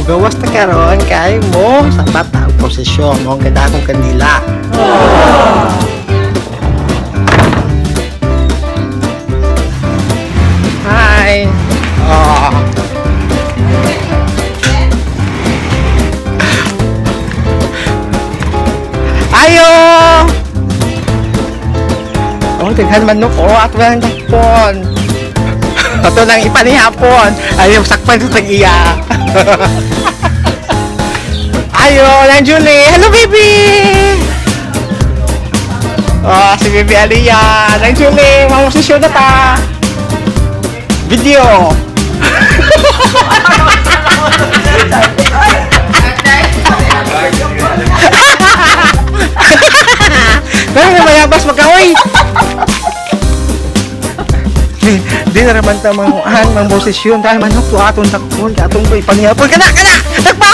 Gawas ta karon kay mo sa bata og prosesyon mo ang ganda akong kandila. Hi. Oh. Ayo. Oh, daghan manok oh, ato lang dakpon. Ato lang ipanihapon. Ayaw sakpan sa tag-iya. Ayo, nang Julie. Hello, baby. Oh, si Baby Aliyah. Nang Julie, mamosisyon na ta. Video. Pero may mayabas magkaoy. Di, di na naman ta manguhan, mang posisyon tayo manok to atong takpon, atong ko'y panghihapon. Kana, kana! Takpa!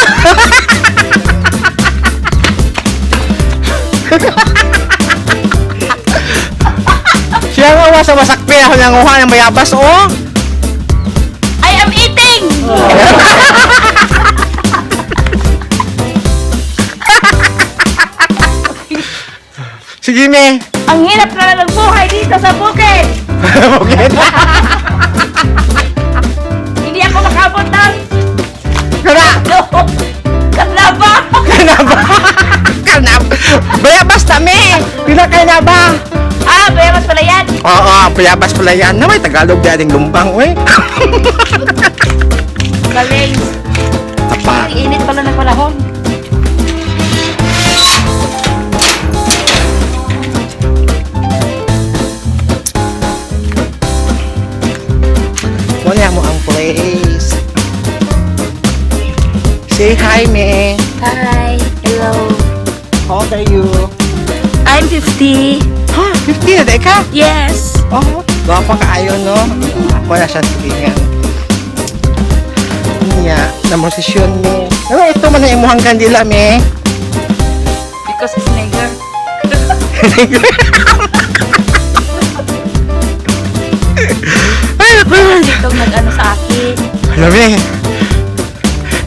Siya nga wa sa masakpi ako nanguha ng bayabas, oh! I am eating! Sige, me! Ang hirap na ng buhay dito sa bukid! Okay na! Hindi ako makabot ng Kana! Kanaba! Kana ba? Kana Bayabas na, me! Pila kay na ba? Ah, bayabas pala yan! Oo, bayabas pala yan. Na may Tagalog di lumbang, uy. Galing! Tapak. Ang init pala ng panahon. Wala mo ang place. Say hi, me. Hi! Hello! How old are you? I'm 50. Ha? 50 na di ka? Yes! Oh, gwapa kaayo, no? Ako na siya silingan. Niya, namosisyon me. Ano, ito man ang imuhang kandila, me. Because it's nigger. Ay, naku. Itong nag-ano sa akin. Ano, me?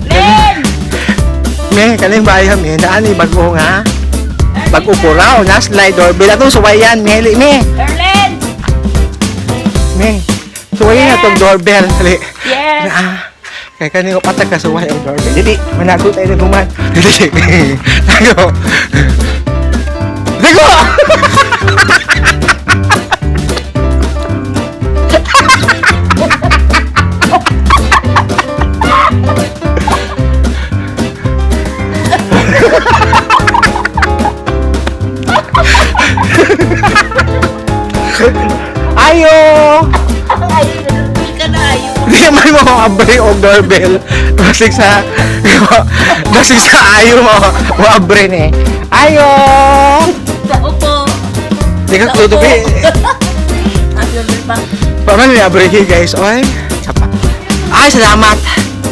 Len! Me, kaning bayo, me. Naan ni bago nga. Bago ko raw, na slide doorbell. Atong suwayan, me. Li, me. Erlen! Me. Suwayan na tong doorbell. Li. Yes! Ah, kay kani ko patag ka suway ang doorbell. Dili, manago tayo ng human. Dili. Tago. Tago. Ayo! Ay, nag-feel ka na ayo. Di man mo abre og doorbell. Basig sa basig sa ayo mo mo abre ni. Ayo! Tao po. Di ka kluto Tao po. Ah, doorbell pa. Paano ni abre guys? Oy. Sapa. Ay, salamat.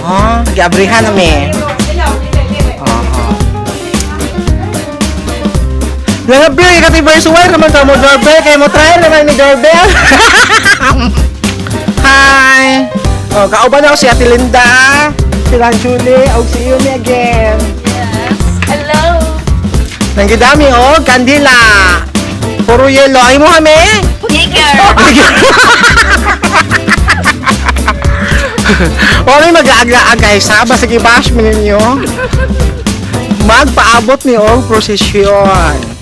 Oh, giabrihan na mi. Oo. Nangabri ka ti verse 1 naman ka mo doorbell kay mo try naman ni doorbell. Hi. Oh, kauban ako si Ate Linda, si Lan Julie, og si Yumi again. Yes. Hello! Nanggidami oh, kandila. Puro yelo. Ay mo kami. Nigger! O may mag-aag guys ha. Basta gibash mi ninyo. Magpaabot ni og prosesyon.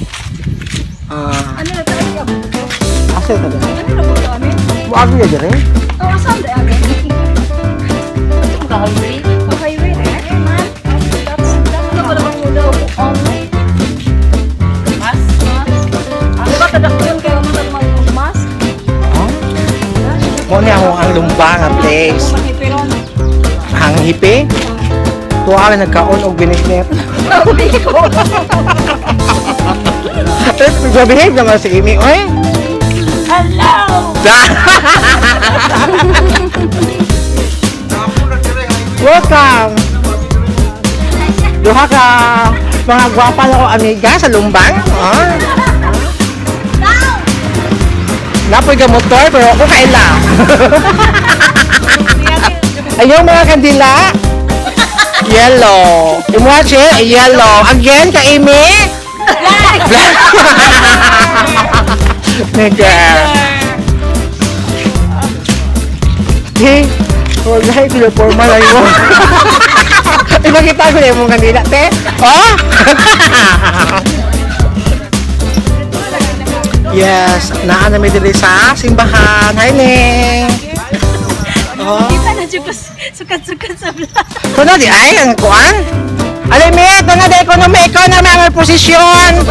Ah, Ano na tayo? asa ito ba? Ano na po kami? Mo ya dire? Oh, asan na agad? Ito ka highway? Oh, highway eh. Man. Ano ba naman mo daw? Mas? Ano ba tadakton kayo man ang mas? Oh? Mo ni ako ang lumba nga place. Hanghipi. Tuwa ka nagkaon og binignit. Nag-behave naman si Amy, oy. Hello! Welcome! Duha ka mga gwapa na ko amiga sa lumbang. Ah. Napoy ka motor pero ako kaila. Ayaw mga kandila. Yellow. Imo che, yellow. Again, ka Amy? Black. Nigga. Hey, wala ko formal ay mo. Ipakita ko na yung kanila, te. Oh? Yes, naa na mi diri sa simbahan. Hi, Ning. Oh. Kita na jud ko sukat-sukat sa vlog. Kuno di ay ang kuan. Alay mi, ito na di economy, ikaw na may ang posisyon.